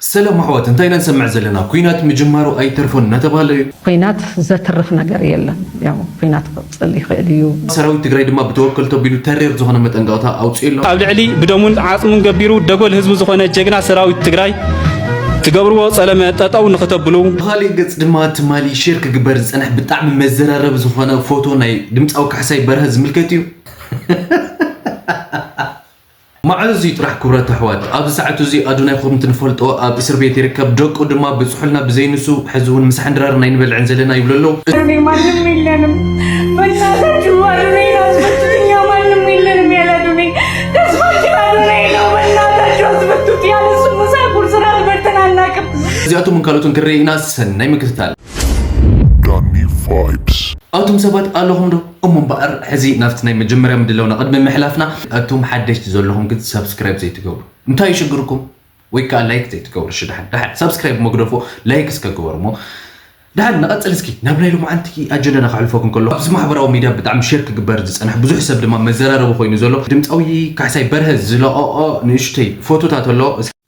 ሰላም ኣሕዋት፣ እንታይ ኢና ንሰምዕ ዘለና? ኲናት ምጅማሩ ኣይተርፎን እናተባህለ እዩ። ኲናት ዘትርፍ ነገር የለን። ያው ኲናት ክቕፅል ይኽእል እዩ። ሰራዊት ትግራይ ድማ ብተወከልቲ ኣቢሉ ተሪር ዝኾነ መጠንቀቕታ ኣውፂኡ ኣሎ። ኣብ ልዕሊ ብደሙን ዓፅሙን ገቢሩ ደጎል ህዝቡ ዝኾነ ጀግና ሰራዊት ትግራይ ትገብርዎ ፀለመ ጠጠው ንኽተብሉ ብኻሊእ ገፅ ድማ ትማሊ ሼር ክግበር ዝፀንሕ ብጣዕሚ መዘራረቢ ዝኾነ ፎቶ ናይ ድምፃዊ ካሕሳይ በርሀ ዝምልከት እዩ። መዓዝ እዩ ጥራሕ ክብረት ኣሕዋት? ኣብዚ ሰዓት እዚ ኣዶናይ ከምቲ ንፈልጦ ኣብ እስር ቤት ይርከብ። ደቁ ድማ ብፅሑልና ብዘይንሱ ሕዚ እውን ምሳሕን ድራርን ኣይንበልዕን ዘለና ይብሉ ኣለዉ። ማንም የለንም። በእናታችሁ አዶናይን አስፈቱት። እኛ ማንም የለንም ያለ አዶናይ። ተስፋችን አዶናይ ነው። በእናታችሁ አስፈቱት። ያለ እሱ ምሳ ቁርስ ራት በልተን አናውቅም። እዚኣቶምን ካልኦትን ክንርኢ ኢና። ሰናይ ምክትታል። Danny Vibes. ኣቱም ሰባት ኣለኹም ዶ? እሞ እምበኣር ሕዚ ናብቲ ናይ መጀመርያ ምድላውና ቅድሚ ምሕላፍና፣ ኣቱም ሓደሽቲ ዘለኹም ግን ሳብስክራይብ ዘይትገብሩ እንታይ ይሽግርኩም? ወይ ከዓ ላይክ ዘይትገብሩ? እሺ፣ ደሓን ደሓን ሳብስክራይብ መግደፎ ላይክ እስከ ግበሩ። እሞ ደሓን ንቐፅል እስኪ ናብ ናይ ሎማዓንቲ ኣጀንዳና ከሕልፈኩም ከሎ፣ ኣብዚ ማሕበራዊ ሚድያ ብጣዕሚ ሼር ክግበር ዝፀንሕ፣ ብዙሕ ሰብ ድማ መዘራረቢ ኮይኑ ዘሎ ድምፃዊ ካሕሳይ በርሀ ዝለቐኦ ንእሽተይ ፎቶታት ኣሎ።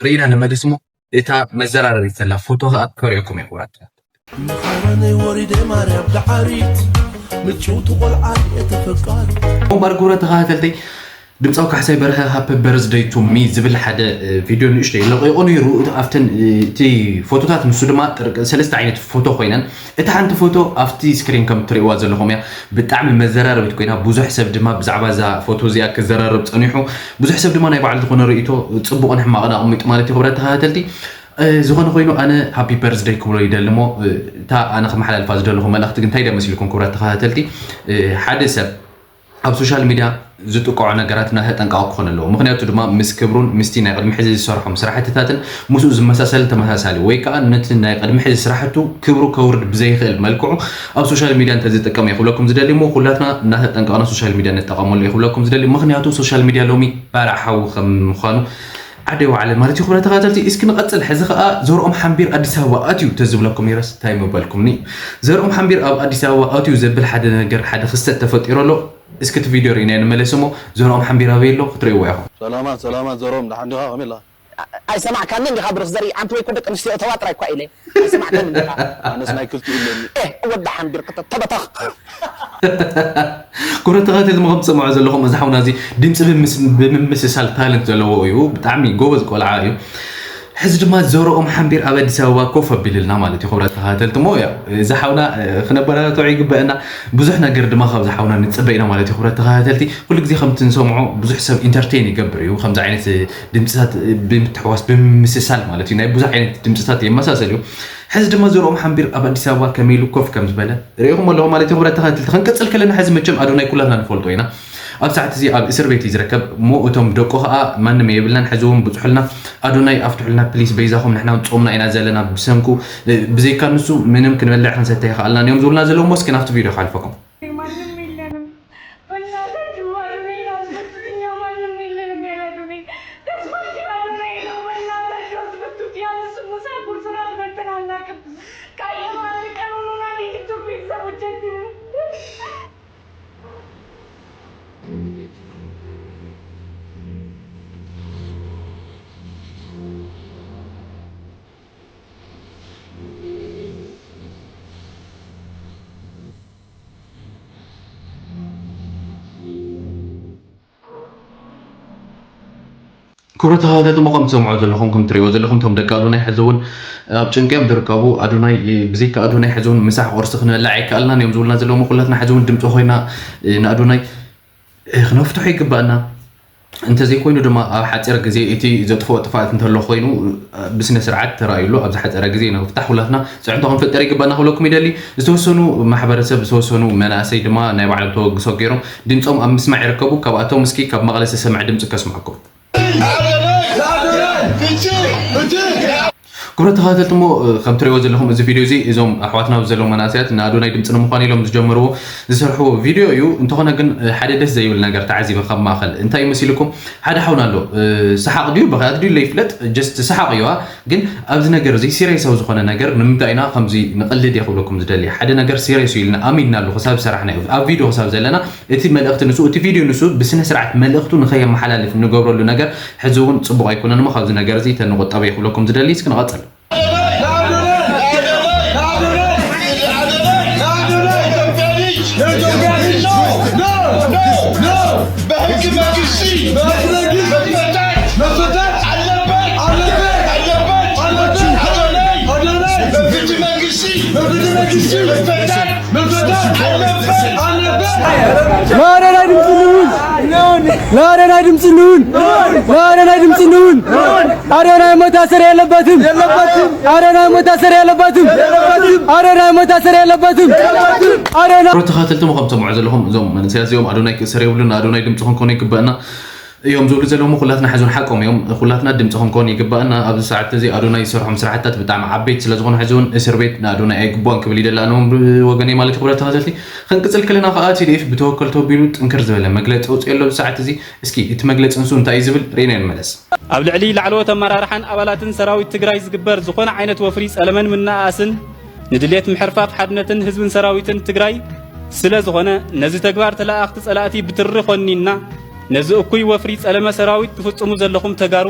ርኢና ንመልስ እሞ እታ መዘራረቢት ዘላ ፎቶ ከዓ ከርእየኩም እየ ክቡራት። መኻረነይ ወሪደ ማርያም ደዓሪት ምጭውቲ ቆልዓ እየ ተፈቃሪ። እምበኣር ክቡራት ተኸታተልተይ፣ ድምፃዊ ካሕሳይ በርሀ ሃፒ በርዝደይ ቱ ሚ ዝብል ሓደ እ፣ ቪድዮ ንእሽተይ ለቂቑ ነይሩ። ኣብተን እ፣ እቲ ፎቶታት ንሱ ድማ ጥርቅ ሰለስተ ዓይነት ፎቶ ኮይነን፣ እታ ሓንቲ ፎቶ ኣብቲ ስክሪን ከም እትርእይዋ ዘለኹም እያ። ብጣዕሚ መዘራረቢት ኮይና፣ ብዙሕ ሰብ ድማ ብዛዕባ እዛ ፎቶ እዚኣ ክዘራረብ ፀኒሑ። ብዙሕ ሰብ ድማ ናይ ባዕሉ ዝኾነ ርእይቶ፣ ፅቡቕን ሕማቕን ኣቕሚጡ ማለት እዩ። ክቡራት ተኸታተልቲ፣ እ፣ ዝኾነ ኮይኑ ኣነ ሃፒ በርዝደይ ክብሎ ይደሊ እሞ፣ እ፣ እታ ኣነ ክመሓላልፋ ዝደለኹ መልእኽቲ ግን እንታይ ደ መሲልኩም ክቡራት ተኸታተልቲ? እ፣ ሓደ ሰብ ኣብ ሶሻል ሚድያ ዝጥቅዖ ነገራት እናተጠንቀቐ ክኾን ኣለዎ። ምኽንያቱ ድማ ምስ ክብሩን ምስቲ ናይ ቅድሚ ሕዚ ዝሰርሖም ስራሕትታትን ምስኡ ዝመሳሰልን ተመሳሳሊ ወይ ከዓ ነቲ ናይ ቅድሚ ሕዚ ስራሕቱ ክብሩ ከውርድ ብዘይኽእል መልክዑ ኣብ ሶሻል ሚድያ እንተዝጥቀም እየ ክብለኩም ዝደሊ እሞ፣ ኩላትና እናተጠንቀቕና ሶሻል ሚድያ ንጠቐመሉ እየ ክብለኩም ዝደሊ። ምኽንያቱ ሶሻል ሚድያ ሎሚ ባርዕ ሓዊ ከም ምዃኑ ዓደይ ዋዕለ ማለት እዩ። ክቡራት ተኸታተልቲ፣ እስኪ ንቐፅል። ሕዚ ከዓ ዘርኦም ሓምቢር ኣዲስ ኣበባ ኣትዩ ተዝብለኩም ነይረስ እንታይ ምበልኩምኒ? ዘርኦም ሓምቢር ኣብ ኣዲስ ኣበባ ኣትዩ ዘብል ሓደ ነገር፣ ሓደ ክስተት ተፈጢሩ ኣሎ። እስኪ እቲ ቪድዮ ርኢናዮ ንመለስ እሞ፣ ዘርኦም ሓምቢር ኣበይ ኣሎ ክትርእይዎ ኢኹም። ሰላማት ሰላማት ዘሮም፣ ደሓን ዲኻ? ከመይ ኣለኻ? ኣይሰማዕካንን ዲኻ ብሩኽ ዘርኢ? ኣንቲ ወይ እኮ ደቂ ኣንስትዮ እተዋ ጥራይ እኳ ኢለ ኣይሰማዕካንን ዲኻ? ኣነስ ናይ ክልቲኡ ኣለኒ። ኤህ ወዲ ሓምቢር ክተተበተኽ። ክቡራት ተኸታተልቲ፣ ከም ትሰምዑ ዘለኹም እዚ ሓውና እዚ ድምፂ ብምስ- ብምምስሳል ታለንት ዘለዎ እዩ። ብጣዕሚ ጎበዝ ቆልዓ እዩ። ሕዚ ድማ ዘርኦም ሓምቢር ኣብ ኣዲስ ኣበባ ኮፍ ኣቢልልና ማለት እዩ። ክቡራት ተኸታተልቲ፣ እሞ ያው እዚ ሓውና እ፣ ክነበራትዖ ይግበአና። ብዙሕ ነገር ድማ ካብዚ ሓውና ንፅበ ኢና ማለት እዩ። ክቡራት ተኸታተልቲ፣ ኩሉ ግዜ ከምቲ ንሰምዖ ብዙሕ ሰብ ኢንተርቴን ይገብር እዩ። ከምዚ ዓይነት እ፣ ድምፅታት እ፣ ብምትሕዋስ ብምምስሳል ማለት እዩ። ናይ ብዙሕ ዓይነት ድምፅታት የመሳሰል እዩ። ሕዚ ድማ ዘርኦም ሓምቢር ኣብ ኣዲስ ኣበባ ከመይ ኢሉ ኮፍ ከም ዝበለ ርኢኹም ኣለኹም ማለት እዩ። ክቡራት ተኸታተልቲ፣ ክንቅፅል ከለና ሕዚ መቸም ኣዶናይ ኩላትና ንፈልጦ ኢና። ኣብ ሰዓት እዚ ኣብ እስር ቤት እዩ ዝርከብ እሞ እቶም ደቁ ከዓ ማንም የብልናን፣ ሕዚ እውን ብፅሑልና ኣዶናይ ኣፍትሑልና ፕሊስ በይዛኹም፣ ንሕና እውን ፆምና ኢና ዘለና ብሰንኩ፣ እ፣ ብዘይካ ንሱ ምንም ክንበልዕ ክንሰተ ይኸኣልናን እዮም ዝብሉና ዘለዉ እሞ እስኪ ናብቲ ቪድዮ ከሕልፈኩም። ማንም የለንም። በእናታችሁ አዶናይን አስፈቱት። እኛ ማንም የለንም ያለ አዶናይ። ተስፋችን አዶናይ ነው። በእናታችሁ አስፈቱት። ያለ እሱ ምሳ ቁርስ ራት በልተን አናውቅም። ካየነው አንድ ቀን ሆኖናል። የቲክቶክ ቤተሰቦቻችንን ክቡራት ተኸታተልቲ፣ እሞ ከም ትሰምዑ ዘለኹም፣ ከም ትርእይዎ ዘለኹም፣ እቶም ደቂ ኣዶናይ ሕዚ እውን ኣብ ጭንቂ እዮም ዝርከቡ። ኣዶናይ፣ ብዘይካ ኣዶናይ ሕዚ እውን ምሳሕ ቁርሲ ክንበልዕ ኣይከኣልናን እዮም ዝብሉና ዘለዉ። እሞ ኩላትና ሕዚ እውን ድምፂ ኮይና ንኣዶናይ ክነፍትሖ ይግባኣና። እንተዘይኮይኑ ድማ ኣብ ሓፂር ግዜ እቲ ዘጥፍኦ ጥፍኣት እንተሎ ኮይኑ ብስነ ስርዓት ተራእዩሉ ኣብዚ ሓፂረ ግዜ ንምፍታሕ ኩላትና ፅዕንቶ ክንፈጥር ይግባና ክብለኩም ይደሊ። ዝተወሰኑ ማሕበረሰብ ዝተወሰኑ መናእሰይ ድማ ናይ ባዕሎም ተበግሶ ገይሮም ድምፆም ኣብ ምስማዕ ይርከቡ። ካብኣቶም እስኪ ካብ መቐለ ዝተሰምዐ ድምፂ ከስምዐኩም። ክብረት ተኸታተልቲ እሞ፣ እ፣ ከም ትሪእዎ ዘለኹም እዚ ቪድዮ እዚ እዞም ኣሕዋትና ኣብዚ ዘለዉ መናእሰያት ንኣዶናይ ድምፂ ንምዃን ኢሎም ዝጀመርዎ ዝሰርሕዎ ቪድዮ እዩ። እንተኾነ ግን፣ እ፣ ሓደ ደስ ዘይብል ነገር ተዓዚበ ካብ ማእኸል። እንታይ እዩ መሲልኩም? ሓደ ሓውና ኣሎ፣ እ፣ ሰሓቕ ድዩ በኽያት ድዩ ለይፍለጥ፣ ጀስት ሰሓቕ እዩ። ግን ኣብዚ ነገር እዚ ሲሪየስ ኣብ ዝኾነ ነገር ንምንታይ ኢና ከምዚ ንቐልድ እየ ክብለኩም ዝደሊ። ሓደ ነገር ሲሪየስ እዩ ኢልና ኣሚንናሉ ክሳብ ዝሰራሕና እዩ። ኣብ ቪድዮ ክሳብ ዘለና እቲ መልእኽቲ ንሱ፣ እቲ ቪድዮ ንሱ ብስነ ስርዓት መልእኽቱ ንኸየመሓላልፍ እንገብረሉ ነገር ሕዚ እውን ጽቡቕ ኣይኮነን እሞ ካብዚ ነገር እዚ ተንቑጠብ እየ ክብለኩም ዝደሊ። እስኪ ንቐጽል። በህገ መንግስቲ መፈታት ኣለበት፣ ኣለበት፣ ኣለበት። ኣዶናይ፣ ኣዶናይ በፍትሒ መንግስቲ መፈታት መፈታት ኣለበት፣ ኣለበት። ለአዶናይ ድምፅ እንሁን! ለአዶናይ ድምፅ እንሁን! ለአዶናይ ድምፅ እንሁን! አዶናይ መታሰር የለበትም! አዶናይ መታሰር የለበትም! አዶናይ መታሰር የለበትም! አዶናይ ክቡራት ተኸታተልቲ፣ ከም ትሰምዑ ዘለኹም እዞም መንእሰያት እዚኦም ኣዶናይ ክእሰር የብሉን፣ ኣዶናይ ድምፂ ክንኮኖ ይግባእና እዮም ዝብሉ ዘለዉ። ኩላትና ሕዚ እውን ሓቆም እዮም። ኩላትና ድምፂ ክንኮን ይግባእና። ኣብዚ ሰዓት እዚ ኣዶናይ ዝሰርሖም ስራሕታት ብጣዕሚ ዓበይቲ ስለ ዝኾኑ ሕዚ እውን እስር ቤት ንኣዶናይ ኣይግባኦን ክብል ይደሊ ኣነ እውን ብወገነይ ማለት እዩ። ክቡራት ተኸታተልቲ፣ ክንቅፅል ከለና ከዓ ቲ ዲ ኤፍ ብተወከልቲ ኣቢሉ ጥንክር ዝበለ መግለፂ ኣውፂኡ ኣሎ ኣብዚ ሰዓት እዚ። እስኪ እቲ መግለፂ ንሱ እንታይ እዩ ዝብል ርኢና ንመለስ። ኣብ ልዕሊ ላዕለዎት ኣመራርሓን ኣባላትን ሰራዊት ትግራይ ዝግበር ዝኾነ ዓይነት ወፍሪ ጸለመን ምንኣኣስን ንድሌት ምሕርፋፍ ሓድነትን ህዝብን ሰራዊትን ትግራይ ስለ ዝኾነ፣ ነዚ ተግባር ተለኣኣኽቲ ጸላእቲ ብትሪ ኮኒንና ነዚ እኩይ ወፍሪ ጸለመ ሰራዊት ትፍጽሙ ዘለኹም ተጋሩ፣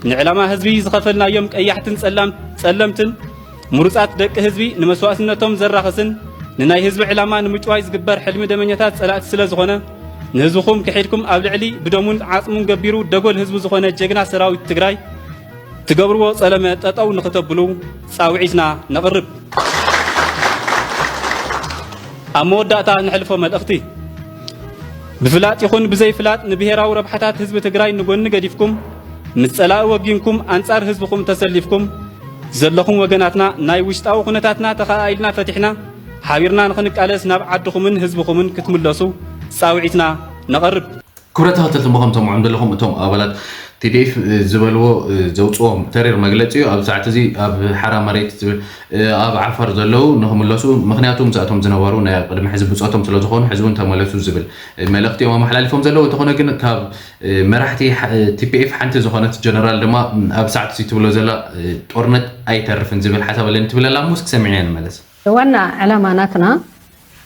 ንዕላማ ህዝቢ ዝኸፈልናዮም ቀያሕትን ጸላም-፣ ጸለምትን ምሩጻት ደቂ ህዝቢ ንመስዋእትነቶም ዘራኽስን ንናይ ህዝቢ ዕላማ ንምጭዋይ ዝግበር ሕልሚ ደመኛታት ጸላእቲ ስለ ዝኾነ፣ ንህዝብኹም ክሒድኩም ኣብ ልዕሊ ብደሙን ዓጽሙን ገቢሩ ደጎል ህዝቡ ዝኾነ ጀግና ሰራዊት ትግራይ ትገብርዎ ጸለመ ጠጠው ንኽተብሉ ጻውዒትና ነቕርብ። ኣብ መወዳእታ ንሕልፎ መልእኽቲ፣ ብፍላጥ ይኹን ብዘይፍላጥ ንብሄራዊ ረብሓታት ህዝቢ ትግራይ ንጎኒ ገዲፍኩም፣ ምስ ጸላኢ ወጊንኩም ኣንጻር ህዝብኹም ተሰሊፍኩም ዘለኹም ወገናትና፣ ናይ ውሽጣዊ ኩነታትና ተኸኣኢልና ፈቲሕና፣ ሓቢርና ንኽንቃለስ ናብ ዓድኹምን ህዝብኹምን ክትምለሱ ጻውዒትና ነቕርብ። ክቡራት ተኸተልቲ፣ እሞ ከም ትሰምዑ ዘለኹም እቶም ኣባላት ቲ ዲ ኤፍ ዝበልዎ፣ ዘውፅዎም ተሪር መግለፂ እዩ። ኣብ ሰዓት እዚ ኣብ ሓራ መሬት ዝብል፣ ኣብ ዓፋር ዘለዉ ንኽምለሱ፣ ምኽንያቱ ምስኣቶም ዝነበሩ ናይ ቅድሚ ሕዚ ብፆቶም ስለ ዝኾኑ ሕዚ እውን ተመለሱ ዝብል መልእኽቲ እዮም ኣመሓላሊፎም ዘለዉ። እንተኾነ ግን ካብ መራሕቲ ቲ ፒ ኤፍ ሓንቲ ዝኾነት ጀነራል ድማ ኣብ ሰዓት እዚ ትብሎ ዘላ ጦርነት ኣይተርፍን ዝብል ሓሳብ ኣለኒ ትብል ኣላ። እሞ እስኪ ሰሚዕና ንመለስ። ዋና ዕላማ ናትና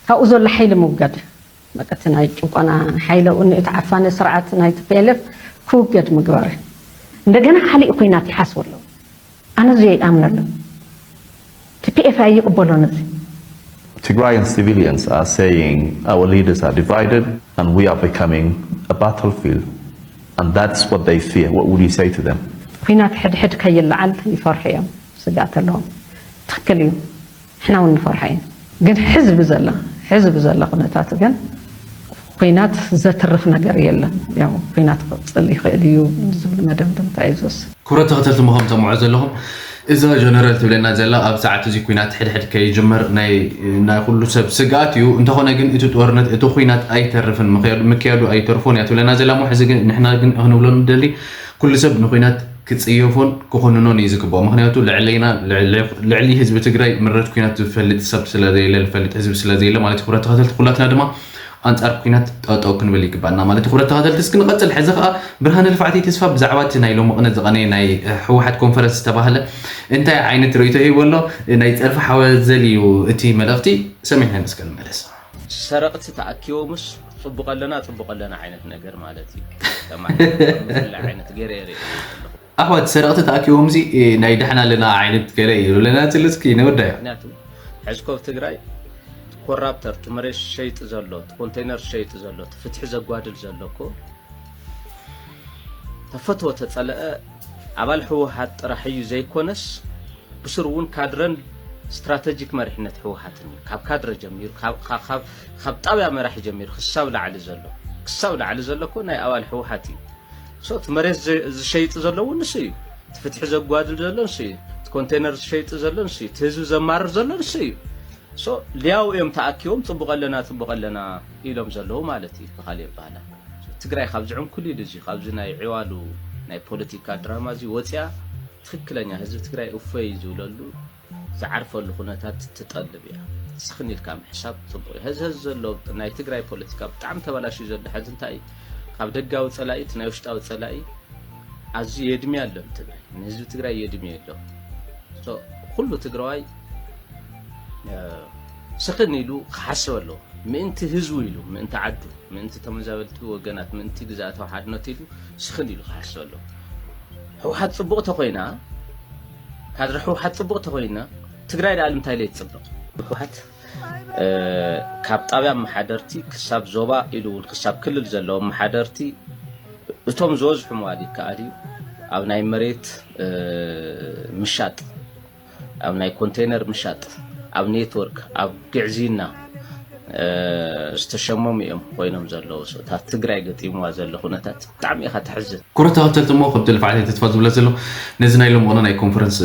ካብኡ ዘሎ ሓይሊ ምውጋድ፣ በቃ እቲ ናይ ጭቆና ሓይሊ እውን እቲ ዓፋኒ ስርዓት ናይ ቲ ፒ ኤል ኤፍ ክውገድ ምግባር እዩ። እንደገና ካሊእ ኲናት ይሓስቡ ኣለዉ። ኣነ እዚ ኣይኣምነሉ። ቲ ፒ ኤፍ ኣይቕበሎን እዚ። Tigrayan civilians are saying our leaders are divided and we are becoming a battlefield, and that's what they fear. What would you say to them? ኲናት ሕድሕድ ከይለዓል ይፈርሑ እዮም፣ ስግኣት ኣለዎም። ትኽክል እዩ። ንሕና እውን ንፈርሖ ኢና። ግን ሕዚ ብዘላ፣ ሕዚ ብዘላ ኩነታት ግን ኲናት ዘትርፍ ነገር የለን። ያው ኲናት ክቕፅል ይኽእል እዩ ዝብል መደምደምታ እዩ ዝወስድ። ክቡራት ተኸተልቲ፣ እሞ ከም ትሰምዑ ዘለኹም እዛ ጀነራል ትብለና ዘላ ኣብ ሰዓት እዚ ኲናት ሕድሕድ ከይጅመር ናይ፣ ናይ ኩሉ ሰብ ስግኣት እዩ። እንተኾነ ግን እቲ ጦርነት፣ እቲ ኲናት ኣይተርፍን፣ ምኽያዱ፣ ምክያዱ ኣይተርፎን እያ ትብለና ዘላ። እሞ ሕዚ ግን ንሕና ግን ክንብሎ ንደሊ ኩሉ ሰብ ንኲናት ክጽየፎን ክኾንኖን እዩ ዝግባኦ። ምኽንያቱ ልዕለይና፣ ልዕሊ፣ ልዕሊ ህዝቢ ትግራይ ምረት ኲናት ዝፈልጥ ሰብ ስለ ዘየለ፣ ዝፈልጥ ህዝቢ ስለ ዘየለ ማለት እዩ። ክቡራት ተኸተልቲ፣ ኩላትና ድማ ኣንጻር ኲናት ጠጠው ክንብል ይግባና ማለት እዩ። ክቡራት ተኸተልቲ፣ እስኪ ንቐጽል። ሕዚ ኸኣ ብርሃነ ልፍዓተይ ተስፋ ብዛዕባ እቲ ናይ ሎሚ ቅነ ዝቐነየ ናይ ህወሓት ኮንፈረንስ ዝተባህለ እንታይ ዓይነት ርእይቶ ሂቡ ኣሎ? ናይ ጸርፊ ሓወዘል እዩ እቲ መልእኽቲ። ሰሚዕና እስከ ንመለስ። ሰረቕቲ ተኣኪቦምስ ጽቡቕ ኣለና፣ ጽቡቕ ኣለና ዓይነት ነገር ማለት እዩ። ከማን ዓይነት ገይረ እየ ርእየ ዘለኹ። ኣሕዋት ሰረቕቲ ተኣኪቦም እዚ፣ እ፣ ናይ ደሕና ኣለና ዓይነት ገለ እዩ። ለና ትልስኪ ንወዳዮ። ምክንያቱ ሕዚ ኮብ ትግራይ ኮራፕተር፣ እቲ መሬት ሸይጥ ዘሎ፣ እቲ ኮንቴይነር ሸይጥ ዘሎ፣ እቲ ፍትሒ ዘጓድል ዘሎ እኮ ተፈትወ ተጸለአ ኣባል ህወሓት ጥራሕ እዩ ዘይኮነስ፣ ብስሩ እውን ካድረን ስትራተጂክ መሪሕነት ህወሓትን እዩ። ካብ ካድረ ጀሚሩ፣ ካብ፣ ካብ፣ ካብ፣ ካብ ጣብያ መራሒ ጀሚሩ ክሳብ ላዕሊ ዘሎ፣ ክሳብ ላዕሊ ዘሎ እኮ ናይ ኣባል ህወሓት እዩ። ሶ እቲ መሬት ዘ-፣ ዝሸይጥ ዘሎ እውን ንሱ እዩ። እቲ ፍትሒ ዘጓድል ዘሎ ንሱ እዩ። እቲ ኮንቴነር ዝሸይጥ ዘሎ ንሱ እዩ። እቲ ህዝቢ ዘማርር ዘሎ ንሱ እዩ። ሶ ሊያው እዮም ተኣኪቦም ጽቡቕ ኣለና፣ ጽቡቕ ኣለና ኢሎም ዘለዉ ማለት እዩ። ብኻሊእ ኣባህላ ትግራይ ካብዚ ዕንኩሊል እዚ፣ ካብዚ ናይ ዕዋሉ ናይ ፖለቲካ ድራማ እዚ ወፂኣ ትክክለኛ ህዝቢ ትግራይ እፎይ ዝብለሉ ዝዓርፈሉ ኩነታት ትጠልብ እያ። ስኽን ኢልካ ምሕሳብ ፅቡቅ እዩ። ሕዚ ሕዚ ዘሎ ናይ ትግራይ ፖለቲካ ብጣዕሚ ተበላሽዩ ዘሎ ሕዚ እንታይ እዩ? ካብ ደጋዊ ፀላኢ እቲ ናይ ውሽጣዊ ፀላኢ ኣዝዩ የድሚ ኣሎ ንትግራይ፣ ንህዝቢ ትግራይ የድሚ ኣሎ። ኩሉ ትግራዋይ ስኽን ኢሉ ክሓስብ ኣለዎ። ምእንቲ ህዝቡ ኢሉ፣ ምእንቲ ዓዱ፣ ምእንቲ ተመዛበልቲ ወገናት፣ ምእንቲ ግዝኣታዊ ሓድነት ኢሉ ስኽን ኢሉ ክሓስብ ኣለዎ። ህወሓት ፅቡቅ ተኮይና፣ ካድረ ህወሓት ፅቡቅ ተኮይና፣ ትግራይ ደኣ ንምንታይ ለይትፅብቅ? ህወሓት ካብ ጣብያ ኣመሓደርቲ ክሳብ ዞባ ኢሉ እውን ክሳብ ክልል ዘለዉ ኣመሓደርቲ እቶም ዝበዝሑ ምባል ይከኣል እዩ ኣብ ናይ መሬት ምሻጥ፣ ኣብ ናይ ኮንቴነር ምሻጥ፣ ኣብ ኔትወርክ፣ ኣብ ግዕዝይና ዝተሸመሙ እዮም ኮይኖም ዘለዉ። እታ ትግራይ ገጢምዋ ዘሎ ኩነታት ብጣዕሚ ኢኻ ተሕዝን። ክቡራት ተኸተልቲ እሞ ከምቲ ልፍዓተይ ተስፋ ዝብለ ዘሎ ነዚ ናይ ሎምቕነ ናይ ኮንፈረንስ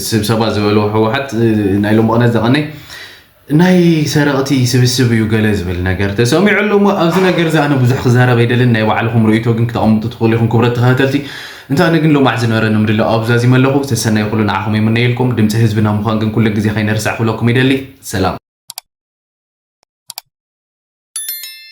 ስብሰባ ዝበልዎ ህወሓት ናይ ሎምቕነ ዘቐነይ ናይ ሰረቕቲ ስብስብ እዩ ገለ ዝብል ነገር ተሰሚዑ ኣሎ እሞ ኣብዚ ነገር እዚ ኣነ ብዙሕ ክዛረብ ኣይደልን። ናይ ባዕልኹም ርእይቶ ግን ክተቐምጡ ትኽእሉ ኢኹም ክቡራት ተኸታተልቲ። እንተ ኣነ ግን ሎማዕ ዝነበረ ንምድላው ኣብዛዚመ ኣለኹ። ሰሰናይ ኩሉ ንዓኹም ይምነየልኩም። ድምፂ ህዝብና ምዃን ግን ኩሉ ግዜ ከይንርስዕ ክብለኩም ይደሊ። ሰላም።